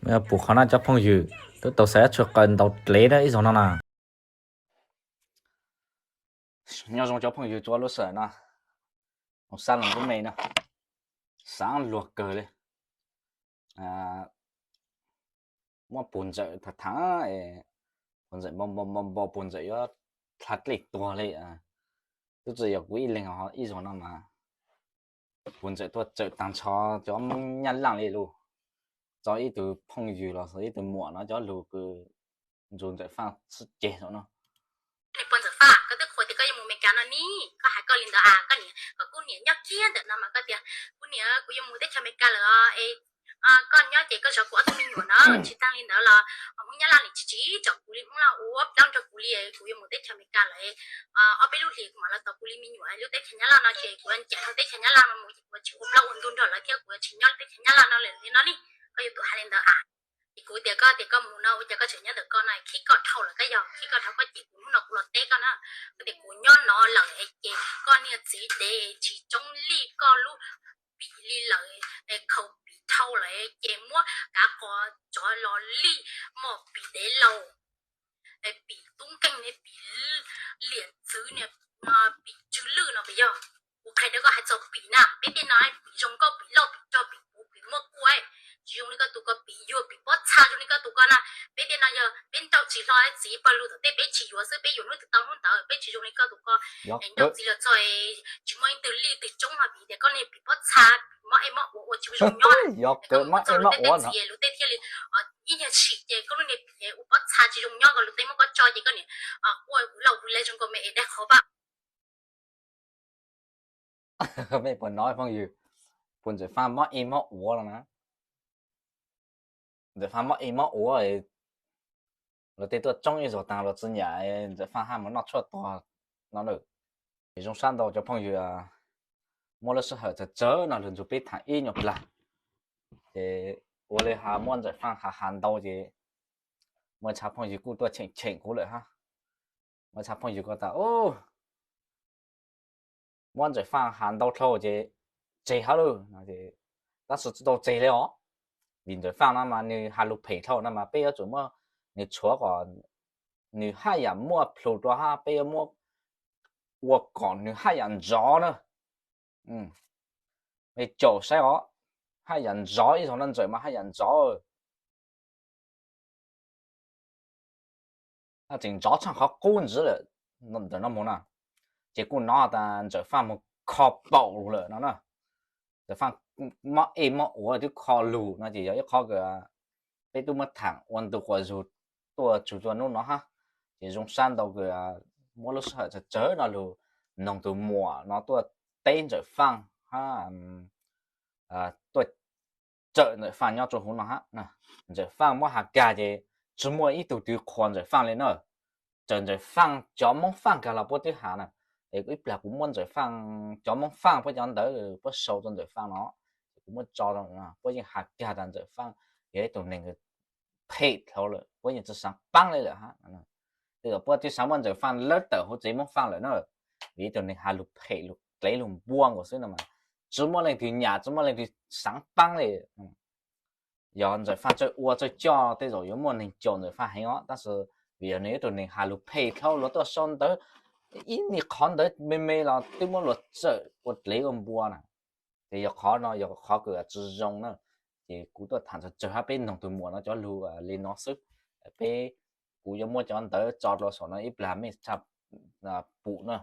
Pum qhov no cov phooj ywg, twb tau xav tshuaj qaws ntaus dlev na ib zaug no na. Nyob zoo cov phooj ywg txhua lub sij hawm no, mus sab los lub me no, xav luag kawg li. Muab puag ntxawm tham tham, puag ntxawm npau npau npau npau puag ntxawm yuav dlha dlej tuag li. Twb tsis yog kuv ib leeg ib zaug no mas, puag ntxawm tuaj txawm tag nrho cov Hmoob Nyab Laj li lus. Txog ib tug phooj ywg los sis ib tug muam no cov lus kws ntxuag Ntxawm Faj txhij ceg saum no. Puag Ntxawm Faj, koj twb qhuas tias koj yuav mus Amelikas no ni, koj hais koj li ntawd as, koj niam kom kuv niam nyob kiag ntawm no mas koj tias kuv niam kuv yuav mus teb chaws Amelikas lawm es koj nyob ces koj zov kuv ob tug me nyuam na. Tsis tag li ntawd los Hmoob Nyab Laj nim tsis tsim txom kuv li, Hmoob Laj ua plaub nrog kuv li, kuv yuav mus teb chaws Amelikas lawm, ob peb lub hlis kuv mam los tos kuv li me nyuam. Lub teb chaws Nyab Laj no ces kuv yuav ncaim hauv teb chaws Nyab Laj no mus ces kuv yuav tsis ua plaub ua ntug nrog lawv thiab, kuv yuav tsis nyob lub teb chaws Nyab Laj no li no li. Koj yuav tsum hais li ntawd as. Ces kuv tias koj tias koj mus no ua cas koj tseem nyob ntawm koj no, khib koj dhau lawm koj yog khib koj dhau koj ces kuv hnub no kuv los teb koj na. Koj tias kuv nyob no lawm ces koj niag txiv dev tsis tsoob lij koj lub pim li lawm, khaus pim dhau lawm ces muab kav qos tsov los lij mos pim dev laus, pim tub nkeeg, pim liam txwv, pim tsw lwj no puas yog? Kuv qhia rau koj hais txog pim na, peb tej no pim zoo nkauj, pim loj, pim rog, pim puv, pim muaj kua, tsis zoo li koj tus ko pim yuag pim pob txha zoo li koj tus ko na. Peb tej no yog peb nrauj tsis hlo txiv pawg lug tom tej, peb tsis yuav xwb, peb yuav hnub twg tau hnub ntawd, peb tsis zoo li koj tus ko. Nrauj txiv los txog tsis muaj ib tug lij tug tsoob ho pim tias koj niag pim pob txa, pim mob ej mob ua ua tsis zoo nyob. Yog kawg mob ej mob ua no. Txiv lub teb thiaj li ib nyuag sim ces koj lub niag pim ua pob txa tsis zoo nyob, koj lub teb muab koj tso ces koj niam quaj ua laus ua le zoo nkaus me es daig qhov vaj. Mej puas hnov phooj ywg, puag Ntxawm Faj mob ej mob ua no na. Ntxawm Faj mob ej mob ua, luag tej tuaj tsoob ib zaug tag los tsis nyiam, Ntxawm Faj haj mus noj tshuaj tuag no na. Ces zoo sab ntau cov phooj ywg muab lub sij hawm tsawg tsawg no lug nrug peb tham ib nyuag plag. Ces ua li has muab Ntxawm Faj has has ntau ces muaj tshav phooj ywg kuj tuaj cheem cheem kuv lawm hab. Muaj tshav phooj ywg ko tas muab Ntxawm Faj has ntau dhau ces tseg hab lawm no, tab sis tsis tau tseg li os. Vim Ntxawm Faj no mas nws has lug phem dhau no mas peb yuav tsum muab nws tshuav kom nws haj yam muaj plhus dua hab peb yuav muab ua kom nws haj yam nrov na. Mej caum saib os, haj yam nrov ib zaug no Ntxawm mas haj yam nrov. Tseem nrov tshaj qhov qub ntxiv lawm ntawm no mus na. Ces kuj hnov tas Ntxawm Faj mus kho paum lug lawm no na. Ntxawm Faj mob ej mob ua twb kho lug no ces yog ib qhov kws peb tub muab tham ua ntu quas zug tuaj txug tuaj hnub no hab. Ces zoo sab ntau kws muab lub sij hawm tsawg tsawg no lug noog tus muam no tuaj teb Ntxawm Faj hab tuaj tsawm Ntxawm Faj nyob rua huv no hab. Ntxawm Faj muab has kag ces tsis muaj ib tug twg qhuas Ntxawm Faj li na. Txawm Ntxawm Faj cov Moob Faj kag los puab twb has na. Es ib plag kuv muab Ntxawm Faj cov Moob Faj puab cov ntawv puab sau rua Ntxawm Faj no, kuv muab tso, puab yeej has kag tas Ntxawm Faj yog ib tug neeg phem dhau lawm, puab yeej tsis xaav paab li lawm hab. Tej zaum puab twb xaav muab Ntxawm Faj lawb tawm huv tsev Moob Faj lawm na, vim ib tug neeg has lug phem lug dlev lug npua nkaus xwb no mas tsis muaj leej twg nyam tsis muaj leej twg xaav paab li. Yog Ntxawm Faj txawj ua txawj coj tej zaum yuav muaj neeg caum Ntxawm Faj heev os, tab sis vim yog nws ib tug neeg has lug phem dhau, luag tuaj sau ntawv ib nyuag qhov ntawd me me los twb muab luag txawm ua dlev ua npua na. Ces yog qhov no yog qhov kws tsis zoo na. Ces kuv tuaj tham tsawg tsawg hab peb noog tus muam no cov lug li no xwb. Peb, kuv yuav muab cov ntawv tso rau saum no ib plag mej txhaj pum na.